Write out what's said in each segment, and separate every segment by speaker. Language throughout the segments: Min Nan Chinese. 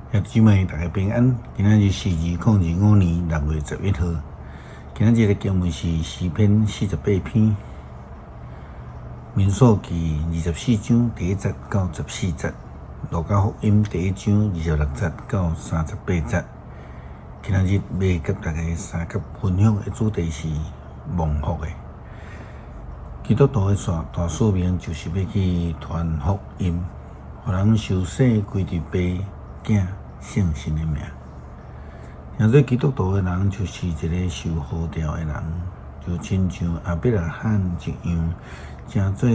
Speaker 1: 兄弟姊妹，大家平安。今仔日是2025年6月11號。今仔日的經文是詩篇48篇，民數記24章第1節到14節，路加福音第1章26節到38節。今仔日欲佮大家相佮分享的主題是蒙福的。基督徒的大使命就是欲去傳福音，予人受洗歸入父、囝、聖神的名。成做基督徒的人，就是一个受呼召的人，就親像亞伯拉罕一樣，成做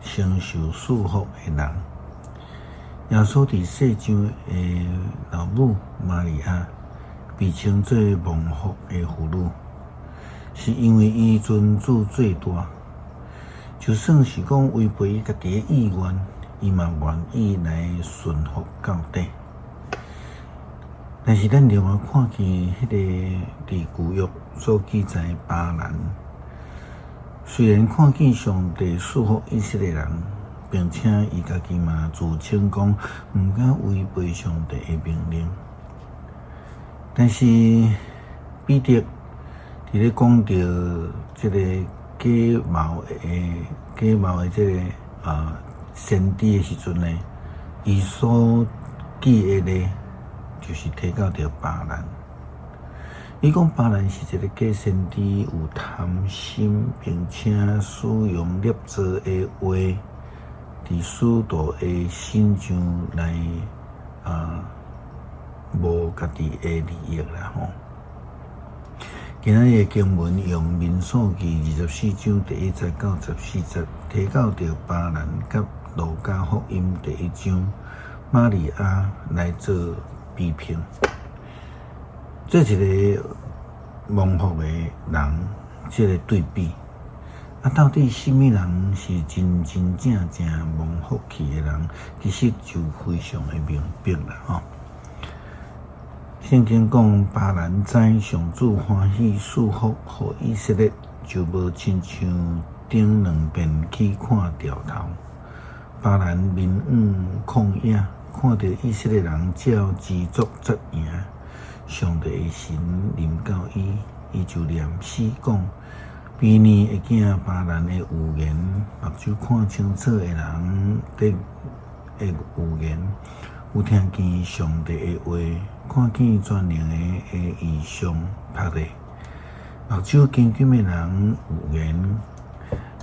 Speaker 1: 承受祝福的人。耶穌佇世上的老母瑪利亞，被稱做蒙福的婦女，是因為伊尊主最大。就算是講違背伊家己的意願，伊嘛願意來順服到底。但是咱另外看見彼個佇舊約所記載巴蘭，雖然看見上帝賜福以色列人，並且伊家己嘛自稱講毋敢違背上帝的命令，但是彼得佇咧講著這個假冒的這个先知的時陣呢，伊所記的呢，就是提到著巴蘭。伊講巴蘭是一个假先知，有貪心，並且使用捏造的話，佇使徒的身上來謀家己的利益啦吼。今仔日的經文用民數記24章第1節到14節，提到著巴蘭佮路加福音第一章瑪利亞來做比拼。這一个蒙福的人，這个對比，到底啥物人是真真正正蒙福氣的人？其實就非常的明白啦吼。聖經講，巴蘭知上主歡喜賜福予以色列，就無親像頂兩遍去看兆頭。巴蘭面往曠野，看著以色列人照支族紮營，上帝的神臨到伊，伊就念詩講：卑嫩的囝巴蘭的預言，目睭看清楚的人的預言，有聽見上帝的話，看見全能的的異象曝咧。目睭金金的人預言：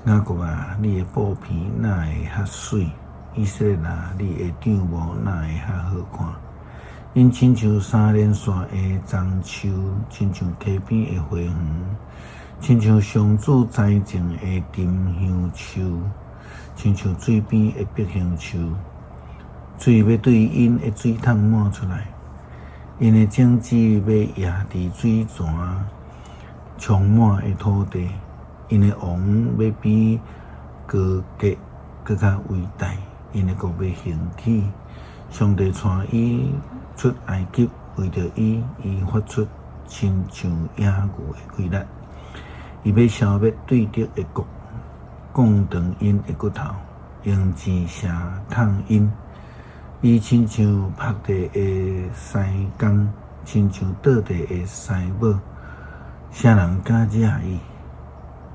Speaker 1: 雅各啊，你的布棚哪會較媠？以色列啊，你的帳幕哪會較好看？𪜶親像三連線的樟樹，親像溪邊的花園，親像上主栽種的沉香樹，親像水邊的碧杏樹。水欲對𪜶的水桶滿出來，𪜶的種子欲壓佇水泉充滿的土地，𪜶的王欲比高閣閣較偉大，𪜶的國欲興起。上帝帶伊出埃及，為著伊，伊發出親像野牛的氣力。伊欲消滅對敵的國，摃斷𪜶的骨頭，用箭射痛𪜶。伊親像曝地的獅公，親像倒地的獅母，啥人敢惹伊？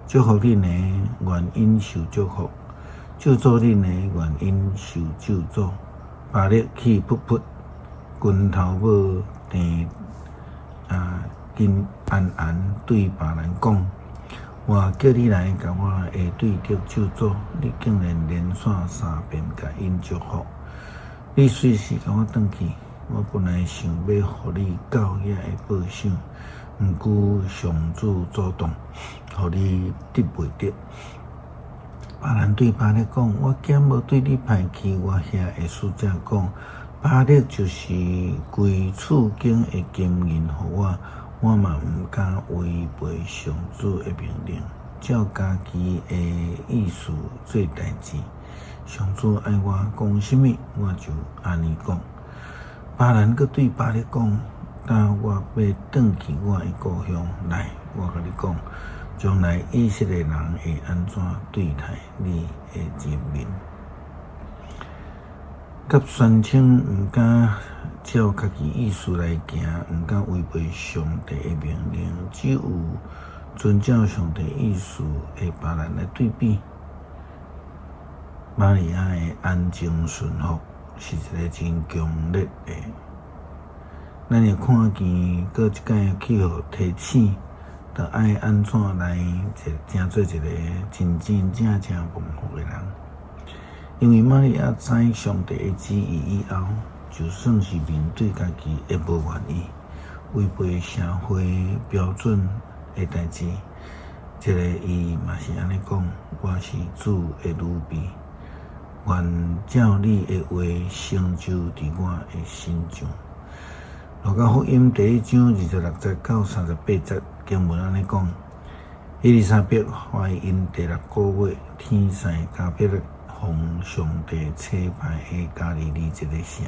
Speaker 1: 祝福恁的，願𪜶受祝福；咒詛恁的，願𪜶受咒詛。巴力氣噗噗，拳頭母鄭緊絚絚對巴蘭講：我叫你來共我的對敵咒詛，你竟然連續三遍共𪜶祝福。你隨時共我轉去，我本來想欲予你到遐的報賞，毋過上主阻擋，予你得袂著。巴蘭對巴力講：我敢無對你派去我遐的使者講，巴力就是規處境的金銀予我，我嘛毋敢違背上主的命令，照家己的意思做代誌。上主愛我講啥物，我就按呢講。巴蘭閣對巴力講：今我欲轉去我的故鄉來，我共你講，將來以色列人會按怎對待你的人民。佮宣稱毋敢照家己意思來行，毋敢違背上帝的命令，只有遵照上帝意思的別人來對比，瑪利亞的安靜順服是一個真強烈的。咱會看見，閣一擺去予提醒，著愛按怎來成做一個真真正正蒙福的人。因為瑪利亞知上帝的旨意以後，就算是面對家己的無願意，違背社會標準的代誌，這个伊嘛是按呢講：我是主的女婢，願照你的話成就佇我的身上。路加福音第一章26節到38節經文按呢講：伊麗莎白懷孕第六個月，天使加俾勒奉上帝差派的加利利一个城，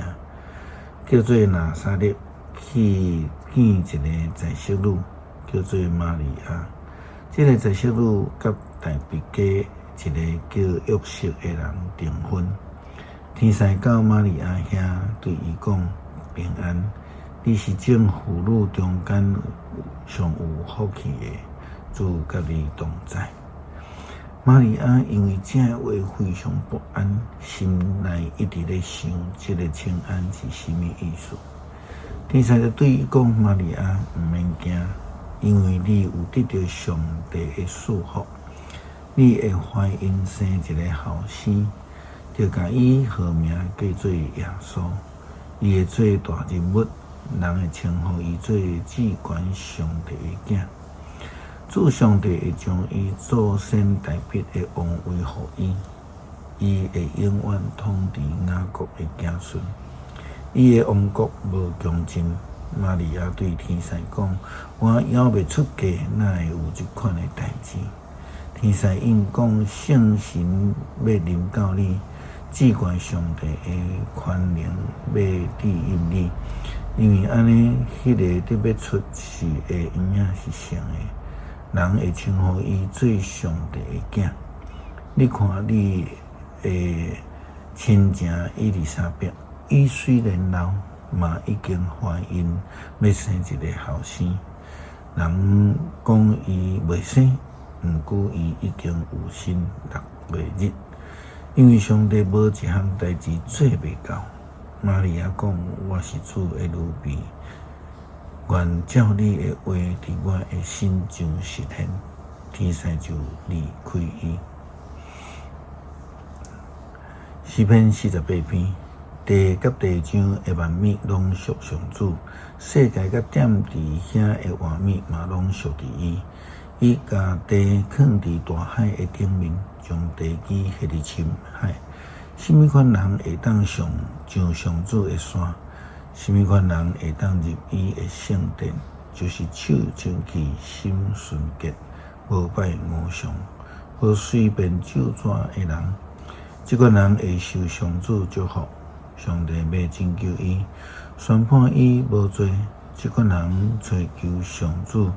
Speaker 1: 叫做拿撒勒，去見一个宰洗女，叫做瑪利亞。這个宰洗女佮大衛家一个叫約瑟的人訂婚。天使到瑪利亞遐對伊講：平安，你是眾婦女中間上有福氣的，主佮你同在。瑪利亞因為這話非常不安，心內一直咧想這个請安是啥物意思。天使就對伊講：瑪利亞，毋免驚，因為你有得著上帝的賜福，你會懷孕生一个後生，著共伊號名叫做耶穌。伊會做大人物，人會稱呼伊做至懸上帝的囝。主上帝會將伊祖先大衛的王位予伊，伊會永遠統治雅各的子孫，伊的王國無窮盡。瑪利亞對天使講：我猶未出嫁，哪會有這款的代誌？天使應講：聖神欲臨到你，至懸上帝的權能欲庇蔭你，因為按呢，彼个得欲出世的嬰仔是聖的。人會稱呼伊做上帝的囝。你看你的親情伊麗莎白，伊雖然老，嘛已經懷孕，欲生一个後生。人講伊袂生，毋過伊已經有身六月日，因為上帝無一項代誌做袂到。瑪利亞講：我是主的女婢。願照你的話佇我的身上實現。天使就離開伊。詩篇48篇，地佮地上的萬物攏屬上主，世界佮踮佇遐的活物嘛攏屬佇伊。伊共地囥佇大海的頂面，將地基彼佇深海。啥物款人會當上上上主的山？啥物款人會當入伊的聖殿？就是手清氣、心純潔、無拜偶像、無隨便咒詛的人。這款人會受上主祝福，上帝欲拯救伊，宣判伊無罪。這款人揣求上主，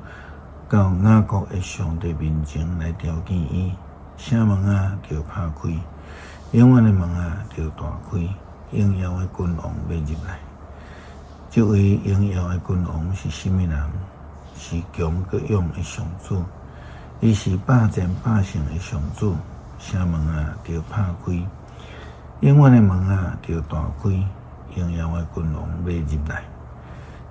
Speaker 1: 到雅各的上帝面前來朝見伊。城門仔著拍開，永遠的門仔著大開，榮耀的君王欲入來。這位榮耀的君王是啥物人？是強閣勇的上主，伊是百戰百勝的上主。城門仔著拍開，永遠的門仔著大開，榮耀的君王欲入來。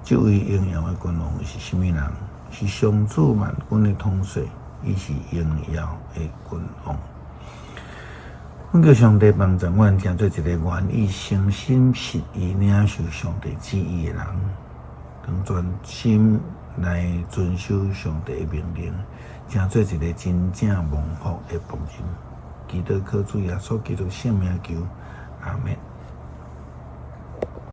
Speaker 1: 這位榮耀的君王是啥物人？是上主萬軍的統帥，伊是榮耀的君王。懇求上帝幫助阮，成做一个願意誠心實意領受上帝旨意的人，當專心來遵守上帝的命令，成做一个真正蒙福的僕人。祈禱靠主耶穌基督聖名求，阿們。